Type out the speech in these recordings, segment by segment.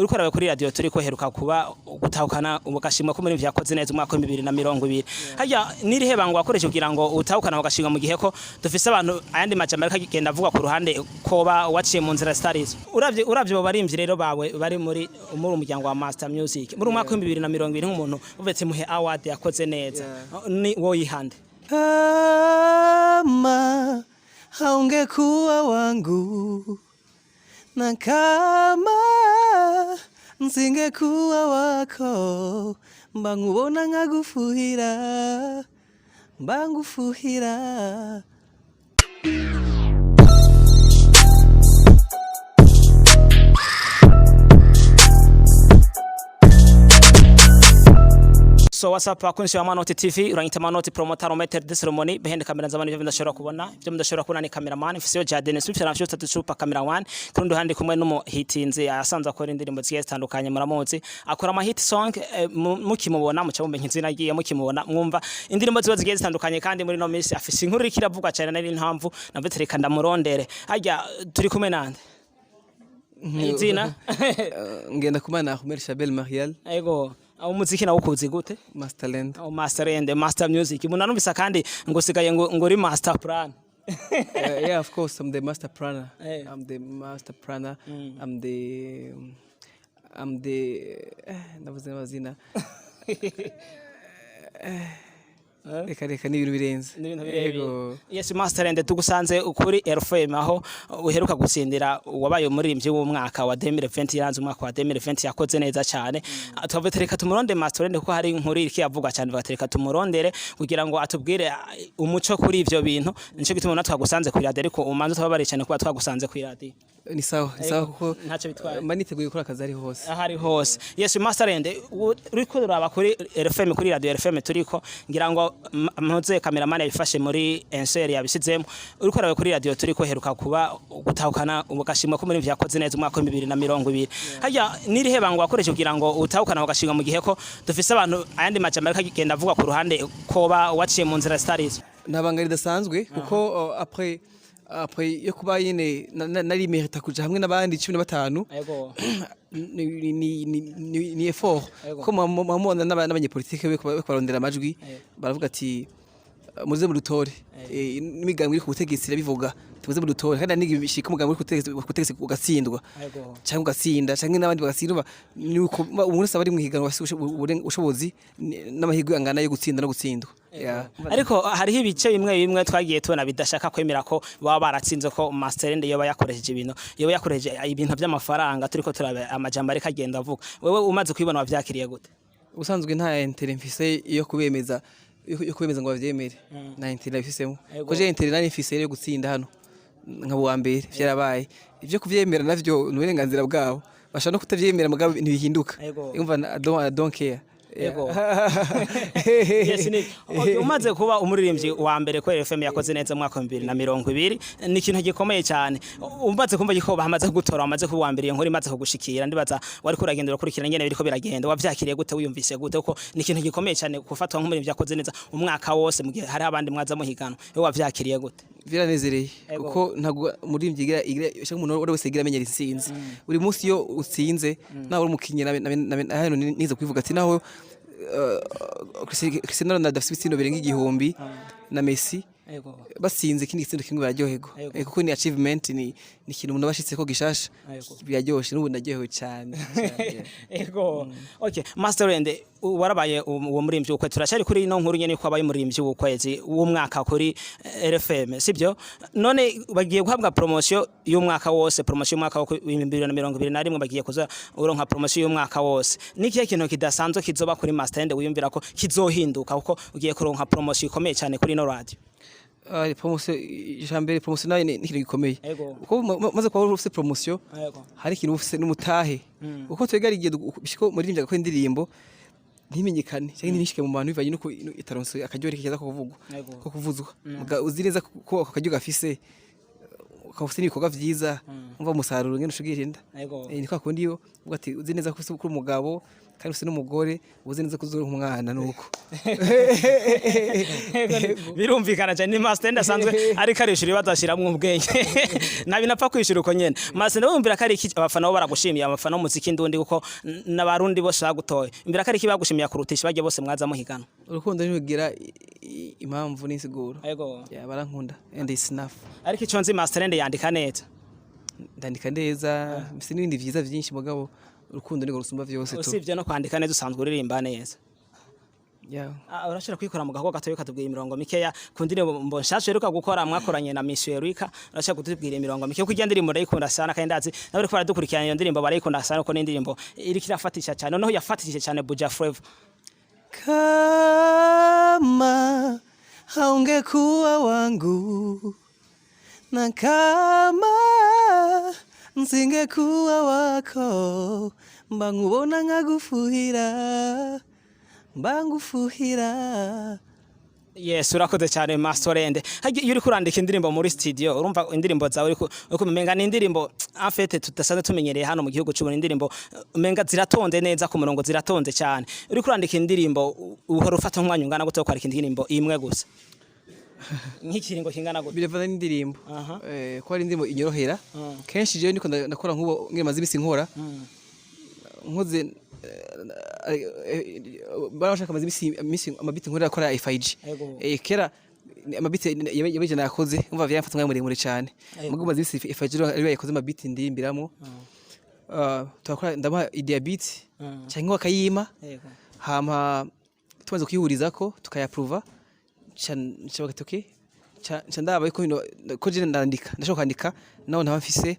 Uriko arabe kuri radio turiko heruka kuba gutahukana ugashimwa ko muri vyakoze neza umwaka wa 2020. Harya nirihe bango wakoresha kugira ngo utahukana ugashimwa, mu gihe ko dufise abantu ayandi majambo ariko agenda avuga ku ruhande koba waciye mu nzira zitarizo? Uravye bo barimvyi rero bawe bari muri umuryango wa Master Music muri umwaka wa 2020, nk'umuntu uvetse muhe award yakoze neza, ni woyihande? Kama haungekuwa wangu na kama nsingekuwa wako, mba nkubona nkagufuhira, mba ngufuhira. So what's up, bakunzi wa Manoti TV? Uranyita Manoti promoter, maître de cérémonie behind camera nzabana. Ivyo mudashobora kubona ni cameraman mfise yo Jaden Smith na Mfise super camera one. Kurundi ruhande kumwe n'umu hitinze asanzwe akora indirimbo zigiye zitandukanye, muramuzi, akora ama hit song. Mukimubona muca mumenya izina ryiwe, mukimubona mwumva indirimbo ziba zigiye zitandukanye. Kandi muri no minsi afise inkuru iriko iravugwa cyane, nari impamvu navuze reka ndamurondere. Harya turi kumwe nande? Izina? Ngenda kumana Ahmed Shabel Marial. Ego, umuziki nawo ukuzi gute? Masterland. Oh, Master and Master Music. Munanumvisa kandi ngo usigaye ngo uri master plan. Yeah, of course, I'm the master planner. I'm the master planner. I'm the ndavuze amazina. Reka reka, ni ibintu birenze. Ni ibintu birebire. Yego. Yes, Master and tugusanze kuri RFM aho uheruka gutsindira, wabaye umuririmbyi w'umwaka wa 2020, yaranze umwaka wa 2020 yakoze neza cyane. Twavuze reka tumuronde Master and kuko hari inkuru iriko yavugwa cyane, batereka tumurondere kugira ngo atubwire umuco kuri ivyo bintu. Nico gituma natwe twagusanze kuri radio, ariko umanze twababariye cyane kuba twagusanze kuri radio. Ni sawa, ni sawa kuko Ntacyo bitwaye. Mba niteguye gukora akazi ari hose. Ahari hose. Yes, Master and uriko uraba kuri RFM, kuri radio RFM turiko, ngira ngo mpuze cameraman yabifashe muri insert yabishizemo. Uriko uraba kuri radio turiko heruka kuba gutahukana ugashimwa ko muri vyakoze neza umwaka wa 2020. Harya nirihe bango wakoresha kugira ngo utahukana ugashimwa, mu gihe ko dufise abantu ayandi majambo ariko agenda avuga ku ruhande koba waciye mu nzira zitarizo? Nta banga ridasanzwe kuko après yo kuba nyene nari mérita kuja hamwe n'abandi 15. Ni effort ko mubona n'abanyepolitike be kubarondera amajwi, baravuga ati muze mudutore. N'imigambwe iri ku butegetsi irabivuga, tuze mudutore. Kandi hari n'igihe bishika umugambi uri ku butegetsi ugatsindwa cyangwa ugatsinda cyangwa n'abandi bagatsindwa. Ni uko umuntu wese aba ari mu higanwa afise ubushobozi n'amahirwe angana yo gutsinda no gutsindwa. Yeah. Ariko hariho ibice bimwe bimwe twagiye tubona bidashaka kwemera ko baba baratsinze, ko Master End yoba yakoresheje ibintu, yoba yakoresheje ibintu by'amafaranga. Turiko turaba amajambo ariko agenda avuga, wewe umaze kwibona wavyakiriye gute? Ubusanzwe nta intérêt mfise yo kubemeza ngo bavyemere, nta intérêt nabifisemo. Ko je intérêt nari mfise yo gutsinda hano nkaba uwa mbere, vyarabaye. Ivyo kuvyemera navyo ni uburenganzira bwabo, bashobora no kutavyemera mugabo ntibihinduka. Umva, I don't care. Yes, ni okay, umaze kuba umuririmbyi wa mbere ko FM yakoze neza mu mwaka wa 2020, ni ikintu gikomeye cyane. Umaze kumva ko bamaze kugutora, wamaze kuba uwa mbere, iyo nkuru imaze kugushikira, ndibaza wari kuragenda urakurikirana ingene biriko biragenda, wavyakiriye gute? Wiyumvise gute? Kuko ni ikintu gikomeye cyane gufatwa nk'umuririmbyi yakoze neza umwaka wose, mu gihe hari abandi mwaza muhiganwa. Wowe wavyakiriye gute? Biranezereye kuko ntabwo umuririmbyi igira cyangwa umuntu uwo wese yigira amenyera intsinzi buri munsi. Iyo utsinze nawe uri umukinyi, hano nize kubivuga ati naho Cristiano Ronaldo afise ibitsindo birenga 1000 na Messi, batsinze ikindi gitsindo kimwe bararyoherwa. Kuko ni achievement, ni ikintu umuntu aba ashitseko gishasha. Biraryoshe, n'ubu ndaryohewe cyane cyane. Ego. Okay, Master Rende, warabaye uwo muririmbyi w'ukwezi. Turacari kuri ino nkuru nyene ko wabaye umuririmbyi w'ukwezi w'umwaka kuri RFM, sibyo? None bagiye guhabwa promotion y'umwaka wose, promotion y'umwaka wo 2021, bagiye kuza uronka promotion y'umwaka wose. Ni ikihe kintu kidasanzwe kizoba kuri Master Rende wiyumvira ko kizohinduka kuko ugiye kuronka promotion ikomeye cyane kuri ino radio? Promotion ijambere, promotion nayo ni ikintu gikomeye. Kuko maze kuba ufise promotion, hari ikintu ufise n'umutahe, kuko twebwe hari igihe bishika umuririmbyi agakora indirimbo ntimenyekane cyangwa ntibishike mu bantu bivanye nuko itaronse akaryohe keza ko kuvugwa, ko kuvuzwa. Muga uzi neza ko ako karyo gafise, ukaba ufise n'ibikorwa vyiza, umva umusaruro ngene ushigirinda. Ni kwa kundi yo uvuga ati uzi neza ko ufise uri umugabo. Kandi ufise n'umugore, uzi neza ko uzoronka umwana nuko. Birumvikana cyane, ni Master asanzwe ariko arishura ibibazo, ashiramwo ubwenge, nabi napfa kwishura uko nyene. Master, wumvira ko ari iki abafana bo baragushimiye, abafana b'umuziki ndundi, kuko n'abarundi bose bagutoye, imbere ko ari iki bagushimiye kurutisha bajya bose mwaza muhigana? Urukundo ntirugira impamvu n'insiguro. Yeah, barankunda and it's enough. Ariko ico nzi, Master yandika neza. Ndandika neza, mfise n'ibindi vyiza vyinshi, mugabo urukundo nirwo rusumba vyose tu. Usibye no kwandika neza, usanzwe uririmba neza. Yeah. Ah, urashobora kwikora mu gakoko gatoya ukatubwira imirongo mikeya ku ndirimbo nshasha uheruka gukora mwakoranye na Miss Erika? Urashobora kutubwira imirongo mikeya, kuko iyo ndirimbo ndayikunda sana, kandi ndazi nawe uriko baradukurikirana iyo ndirimbo barayikunda sana, kuko ni indirimbo iriko irafatisha cyane, noneho yafatishije cyane Buja Flavor. Kama haungekuwa wangu na kama nsingekuwa wako, mba nkubona nkagufuhira, mba ngufuhira. Yes, urakoze cyane, Masterende. Harya iyo uriko urandika indirimbo muri studio, urumva indirimbo zawe uriko umenga ni indirimbo en fait tudasanzwe tumenyereye hano mu gihugu cy'u Burundi, indirimbo umenga ziratonze neza ku murongo, ziratonze cyane. Uriko urandika indirimbo, uhora ufata umwanya ungana gute wo kwandika indirimbo imwe gusa? Nk'ikiringo kingana gute? Biravana n'indirimbo. Ko ari indirimbo inyorohera. Kenshi jewe niko ndakora nk'ubu ngire maze imisi nkora nkoze barashaka amaze imisi amabiti nkorera akora FIG. Kera amabiti yabeje nakoze, umva, vyamfata umwanya muremure cyane. Mugo maze imisi FIG ariyo yakoze amabiti ndirimbiramo. Turakora, ndamuha idea beat cyangwa akayima, hama tumaze kuyihurizako tukayapruva, nca bagati okay, nca ndaba yuko ko je ndandika, ndashobora kwandika naho ntaba mfise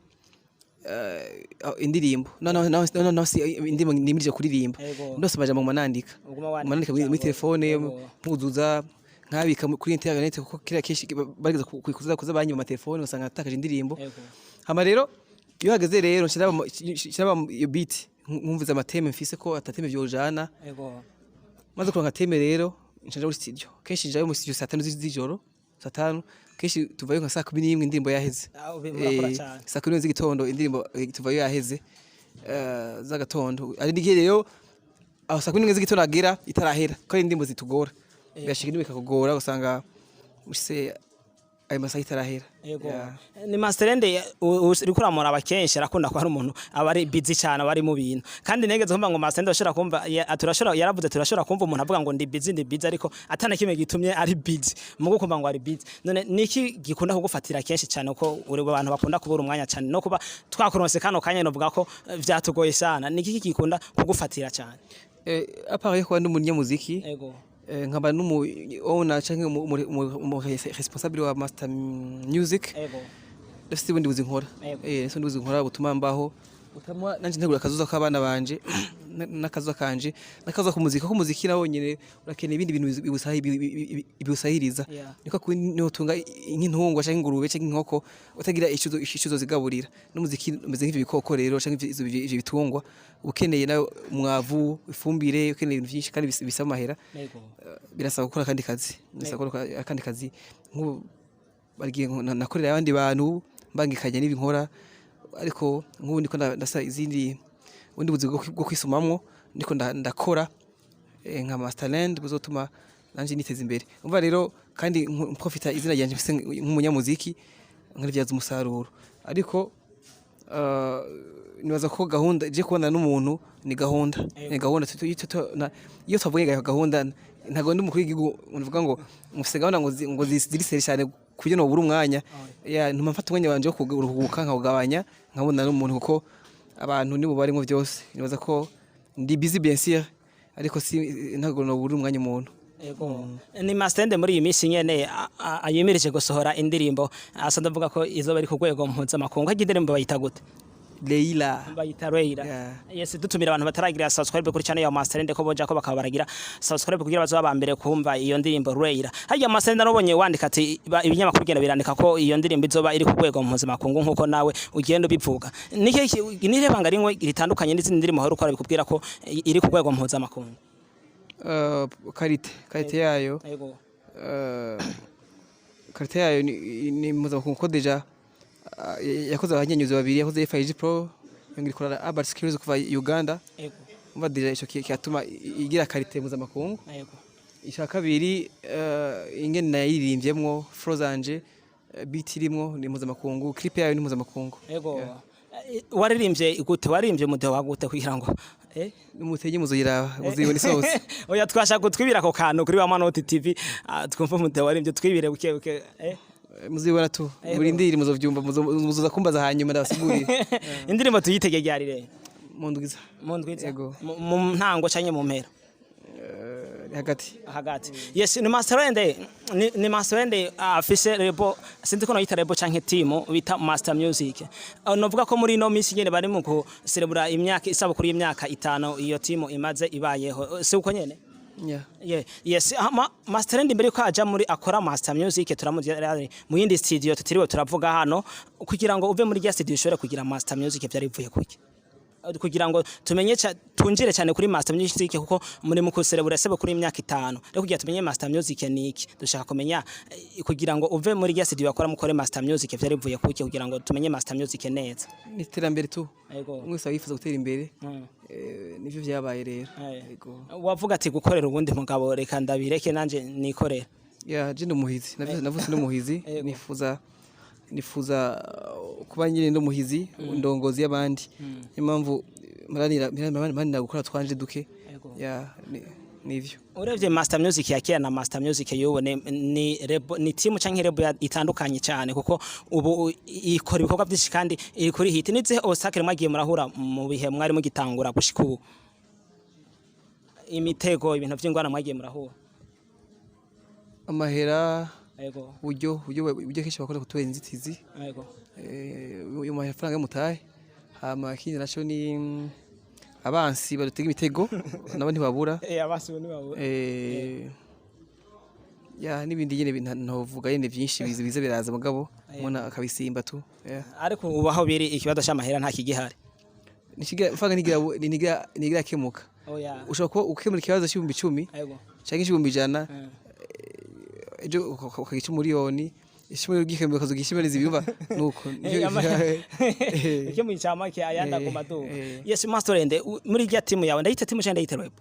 indirimbo, no si indirimbo nimirije kuririmba. Ndose amajambo nguma nandika. Uguma wandika. Nguma nandika muri telefone, nkuzuza, nkabika kuri internet, kuko kiriya kenshi bageza kuza banyiba amatelefone, usanga natakaje indirimbo. Hama rero iyo hageze rero nshiraba iyo beat, nkumviza ama thème mfise ko ata thème vyojana. Maze kuronka thème rero, nca muri studio. Kenshi njayo muri studio saa 5 z'ijoro, saa 5, kenshi tuvayo nka saa 11 indirimbo yaheze. Ah, murakora cane. Saa 11 z'igitondo indirimbo tuvayo yaheze, z'agatondo. Ari n'igihe rero aho saa 11 z'igitondo agera itarahera, ko ari indirimbo zitugora, birashika indirimbo ikakugora, ugasanga ushise ayo masaha itarahera. Yeah. Ni Masterende uriko uramuraba, kenshi arakunda kuba ari umuntu aba ari busy cyane, aba ari mu bintu. Kandi negeze kumva ngo Masterende ashobora kumva turashobora, yaravuze, turashobora kumva umuntu avuga ngo ndi busy, ndi busy, ariko atana kimwe gitumye ari busy. Mugo kumva ngo ari busy. None niki gikunda kugufatira kenshi cyane, ko uri abantu bakunda kubura umwanya cyane, no kuba twakuronse kano kanya novuga ko vyatugoye sana? Niki gikunda kugufatira cyane? À part yo kuba ndi umunyamuziki, nkaba n'umu owner canke umu responsable wa Master Music, ndafise ubundi buzi nkora. Ndafise ubundi buzi nkora butuma mbaho, butuma nanje ntegura akazoza k'abana banje n'akazoza kanje n'akazoza k'umuziki, kuko umuziki nawo nyene urakeneye ibindi bintu biwusahiriza. Niko niho utunga nk'intungwa canke ingurube canke inkoko utagira ico zigaburira. N'umuziki umeze nk'ivyo bikoko rero canke ivyo bitungwa, ukeneye nawe umwavu, ifumbire, ukeneye ibintu vyinshi kandi bisaba amahera. Birasaba gukora akandi kazi, birasaba gukora akandi kazi. Nk'ubu barigiye nakorera abandi bantu mbangikanya n'ibi nkora, ariko nk'ubu ndiko ndasa izindi ubundi buzi bwo kwisumamwo, ndiko ndakora nka Masterland, buzotuma nanje niteza imbere. Umva rero, kandi mprofita izina ryanje mfise nk'umunyamuziki nkarivyaza umusaruro. Ariko nibaza ko gahunda je kubona n'umuntu ni gahunda, ni gahunda. Iyo tuvuye gahunda, ntabwo ndi umukuru w'igihugu uvuga ngo mufise gahunda ngo ziri sérieux cyane kuburyo nobura umwanya. Ya, ntuma mfata umwanya wanje wo kuruhuka nkawugabanya, nkabona n'umuntu, kuko abantu nibo barimo byose. Nibaza ko ndi busy, bien sûr, ariko si ntabwo nobura umwanya umuntu. Ni Masterende muri iyi minsi nyene ayimirije gusohora indirimbo, asa ndavuga ko izoba iri ku rwego mpuzamakungu. Harya indirimbo bayita gute? Leila. Bayita Leila. Yeah. Yes, dutumira abantu bataragira subscribe kuri channel ya Masterende ko boja ko bakaba baragira subscribe kugira bazoba ba mbere kumva iyo ndirimbo Leila. Harya Masterende, narobonye wandika ati ibinyamakuru bigenda birandika ko iyo ndirimbo izoba iri ku rwego mpuzamakungu, nkuko nawe ugenda ubivuga. Niki nire banga rimwe ritandukanye n'izindi ndirimbo uhora ukora bikubwira ko iri ku rwego mpuzamakungu? Qualité yayo. Qualité yayo ni mpuzamakungu, ko déjà yakoze abanyenyuzi babiri, yakoze FIG Pro, yongera ikora na Albert Skills kuva Uganda. Umva déjà ico kiratuma igira qualité mpuzamakungu. Icya kabiri, ingene nayiririmvyemwo, flow zanje, beat irimwo ni mpuzamakungu, clip yayo ni mpuzamakungu. Ego. Waririmbye gute? Waririmbye mudeho wa gute kugira ngo Nimutenye muzoyiraba, muzibona isohotse. Oya, twashaka kutwibira ako kantu kuri wa Manoti TV, twumva umudeho waririmbye, twibire buke buke. Muzibona tu, murindire, muzovyumva, muzoza kumbaza hanyuma ndabasigurire. Indirimbo tuyitege ryari rero? Mu ndwiza. Mu ndwiza? Ego. Mu ntango canke mu mpera? Hagati. Hagati. Yes, ni Master Wende, ni Master Wende afise label, sinzi ko noyita label canke team bita Master Music. Novuga ko muri ino minsi nyene bari mu kuserebura imyaka, isabukuru y'imyaka 5 iyo team imaze ibayeho. Si uko nyene? Yeah. Yeah, yes, Master Wende mbere yuko aja muri akora Master Music, turamuzi yari mu yindi studio tutiriwe turavuga hano. Kugira ngo uve muri rya studio ushobore kugira Master Music, vyari bivuye kuki? Kugira ngo tumenye tunjire cyane kuri Master Music, kuko muri mu kuserebura isabukuru y'imyaka 5, rero kugira tumenye Master Music niki, dushaka kumenya kugira ngo uve muri rya studio akora mukore Master Music, vyari bivuye kuki, kugira ngo tumenye Master Music neza. Ni iterambere tu. Yego. Umwe wese aba yifuza gutera imbere. Nivyo vyabaye rero. Yego. Wavuga ati gukorera ubundi mugabo reka ndabireke nanje nikorera. Yeah, je ndi umuhizi. Navutse ndi umuhizi. Nifuza kuba nyine ndi umuhizi, ndongozi y'abandi. Niyo mpamvu mparanira gukora twanje duke. Yeah, nivyo. Urebye Master Music ya kera na Master Music y'ubu, ni label, ni team canke label itandukanye cyane, kuko ubu ikora ibikorwa byinshi kandi iri kuri hit. Nizihe obstacle mwagiye murahura mu bihe mwari mugitangura gushika ubu, imitego, ibintu vy'ingwana mwagiye murahura? Amahera. Uburyo kenshi bakunda kutubera inzitizi. Uyu mafaranga y'umutahe. Hama ikindi naco ni abansi badutega imitego, nabo ntibabura. Abasi ntibabura. Ya, n'ibindi nyene ntovuga nyene vyinshi biza biraza, mugabo umuntu akabisimba tu. Yeah. Ariko ubu aho biri, ikibazo c'amahera nta kigihari? Nishigira mfanga nigira kemuka. Oya. Ushobora kuba ukemura ikibazo c'10,000 canke c'100,000, ejo ukagica 1 miliyoni, ishimwe ugikemura ukazogisha imiliyoni zibiri, nuko. Icyo mu cyamake ayanda ku maduka. Yes, Master Rende, muri rya team yawe, ndayita team cyangwa ndayita label?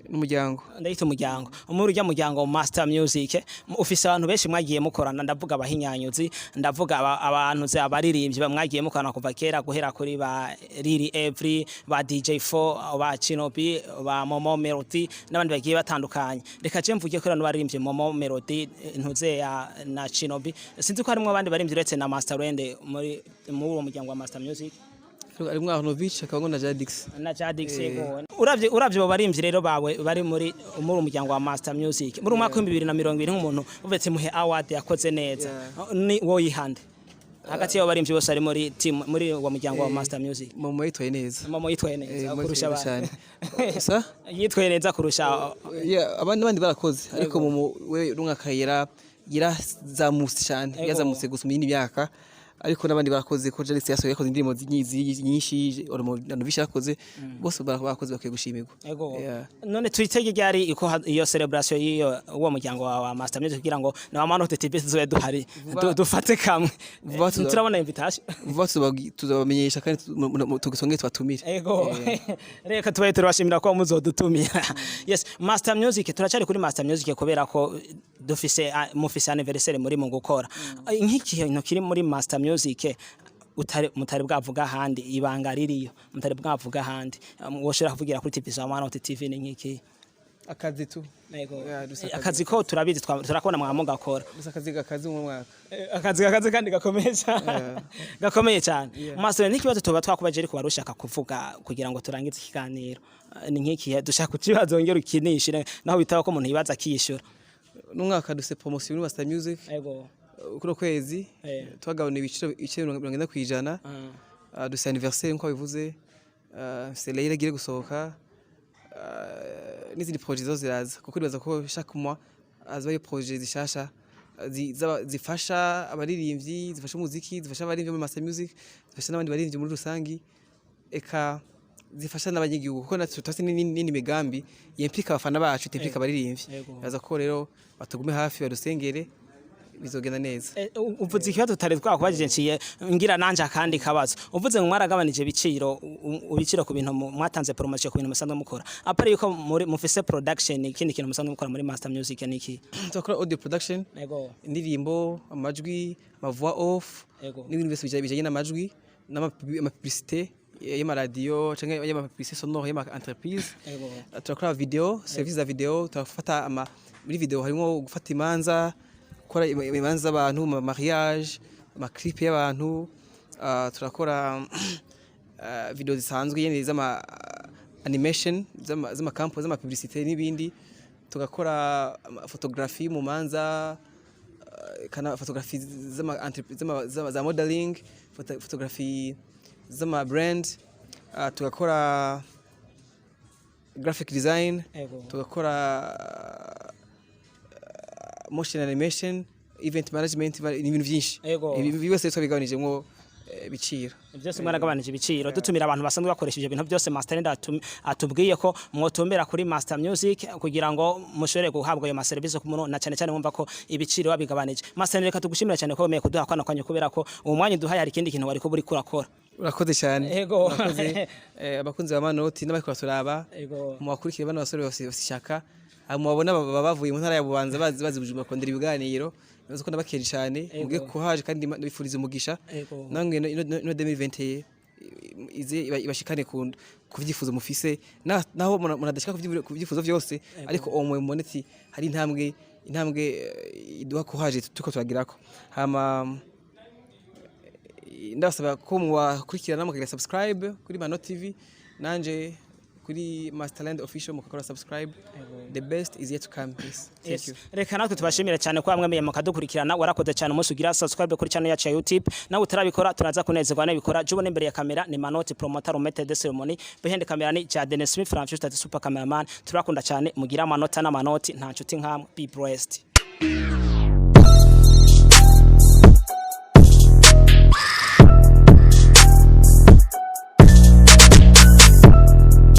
N'umuryango. Ndayita umuryango. Muri urya muryango Master Music ufise abantu benshi mwagiye mukorana, ndavuga abahinyanyuzi, ndavuga abantu ze abaririmbyi mwagiye mukorana kuva kera, guhera kuri ba Riri Every, ba DJ4, ba Chinobi, ba Momo Melody n'abandi bagiye batandukanye. Reka je mvuge ko n'abaririmbyi Momo Melody, ntuze ya na Chinobi, sinzi ko harimo abandi baririmbyi uretse na Master Rende muri uwo muryango wa Master Music. Harimwo Arnovich, hakabamwo na Jadix. Na Jadix, yego. Uravye abo barimvyi rero bawe bari muri umuryango wa Master Music muri umwaka wa 2020, nk'umuntu uvetse muhe award yakoze neza, ni wo yihande hagati y'abo barimvyi bose ari muri team, muri uwo muryango wa Master Music? Momo yitwaye neza. Momo yitwaye neza Momo kurusha yitwaye abandi? Cyane sa. Yitwaye neza kurusha? Yeah, abandi barakoze, ariko Momo we runaka yarazamutse cyane. Yazamutse gusumba iyindi myaka, ariko n'abandi barakoze, ko Jadix yasohoye, yakoze indirimbo nyinshi, Arnovich yarakoze, bose barakoze, bakwiye gushimirwa. Ego. Yeah. None twitege ryari iko iyo celebration y'iyo uwo muryango wa Master Music, kugira ngo na wa Manote TV tuzobe duhari, dufate kamwe? Vuba Turabona invitation. Vuba tuzabamenyesha kandi tugisonge tubatumire. Ego. Reka tubaye turabashimira ko muzodutumira. Yes, Master Music, turacari kuri Master Music kubera ko dufise mufise anniversaire muri mu gukora. Nk'ikintu kiri muri Master Music utari mutari bwavuga ahandi, ibanga ririyo mutari bwavuga ahandi, woshobora kuvugira kuri TV za Manote TV, ni nk'iki? Akazi tu. Ego. Yeah, dusa akazi. Akazi ko turabizi, turakubona mwa mugakora. Gusa akazi mu mwaka. Akazi kandi gakomeye cyane, gakomeye cyane. Master, n'ikibazo tuba twakubaje ariko wari ushaka kuvuga kugira ngo turangize ikiganiro. Ni nk'ikihe dushaka kukibazo wongera ukinishe, naho bitaba ko umuntu yibaza akishyura? N'umwaka dufise promotion muri Master Music. Kuno kwezi twagabana ibiciro 90%. Dufise anniversaire nkuko bivuze, mfise Leila igiye gusohoka, n'izindi projet zo ziraza, kuko nibaza ko chaque mois hazabayo projet zishasha zifasha abaririmbyi, zifasha umuziki, zifasha abaririmbyi muri Master Music, zifasha n'abandi baririmbyi muri rusangi, eka zifasha n'abanyagihugu, kuko natwe turafise n'indi migambi yimplika abafana bacu, itimplika abaririmbyi. Nibaza ko rero batugume hafi, badusengere. Bizogenda neza. Uvuze ikibazo tutari twakubajije, nciye ngira nanje akandi kabazo. Uvuze ngo mwaragabanije ibiciro, ibiciro ku bintu mwatanze promotion ku bintu musanzwe mukora. À part yuko muri mufise production, ikindi kintu musanzwe mukora muri Master Music niki? Turakora audio production, indirimbo, amajwi, ama voix off n'ibintu byose bijanye n'amajwi, n'amapublicité y'amaradiyo canke y'amapublicité sonore y'ama entreprise. Turakora video, service za video. Turafata ama muri video harimo gufata imanza, gukora imanza z'abantu, ama mariage, ama clip y'abantu. Turakora video zisanzwe nyene z'ama animation, z'ama campo, z'ama publicité n'ibindi. Tugakora photographie mu manza, kana photographie z'ama za modeling, photographie z'ama brand. Tugakora graphic design, tugakora motion animation, event management, ni ibintu byinshi. Ibi byose twabigabanijemwo ibiciro. Byose mwaragabanije ibiciro. Dutumira abantu basanzwe bakoresha ibyo bintu byose Master atubwiye ko mwotumbera kuri Master Music kugira ngo mushobore guhabwa ayo maserivisi ku muntu, na cyane cyane mwumva ko ibiciro babigabanije. Master, reka tugushimira cyane ko wemeye kuduha kwana kwanyu, kubera ko uwo mwanya uduhaye hari ikindi kintu wari kuba uriko urakora. Urakoze cyane. Urakoze. Abakunzi ba Manoti n'abariko baraturaba, mubakurikire bano basore bafise ishaka. Abo mubabona baba bavuye mu ntara ya Bubanza, bazi Bujumbura kurondera ibiganiro. Nibaza ko ndabakeje cyane, mugiye kuhaje, kandi ndabifuriza umugisha. Namwe ino 2021 ize ibashikane ku vyifuzo mufise. Naho munadashika ku vyifuzo vyose, ariko uwo mubone ati hari intambwe iduha kuhaje turiko turagirako. Hama ndabasaba ko mubakurikirana, mukagira subscribe kuri Mano TV, nanje kuri Masterland Official mukakora subscribe. The best is yet to come. Yes. Thank you. Reka natwe tubashimire cyane ko bamwe mukadukurikirana. Warakoze cyane umunsi ugira subscribe kuri channel yacu ya YouTube. Nawe utarabikora, turaza kunezerwa nabikora. Jubone imbere ya kamera ni Manoti promoter, maître de cérémonie. Behind camera ni Jaden Smith Francis, super cameraman. Turakunda cyane, mugira amanota n'amanoti, nta nshuti nkamwe. Be blessed.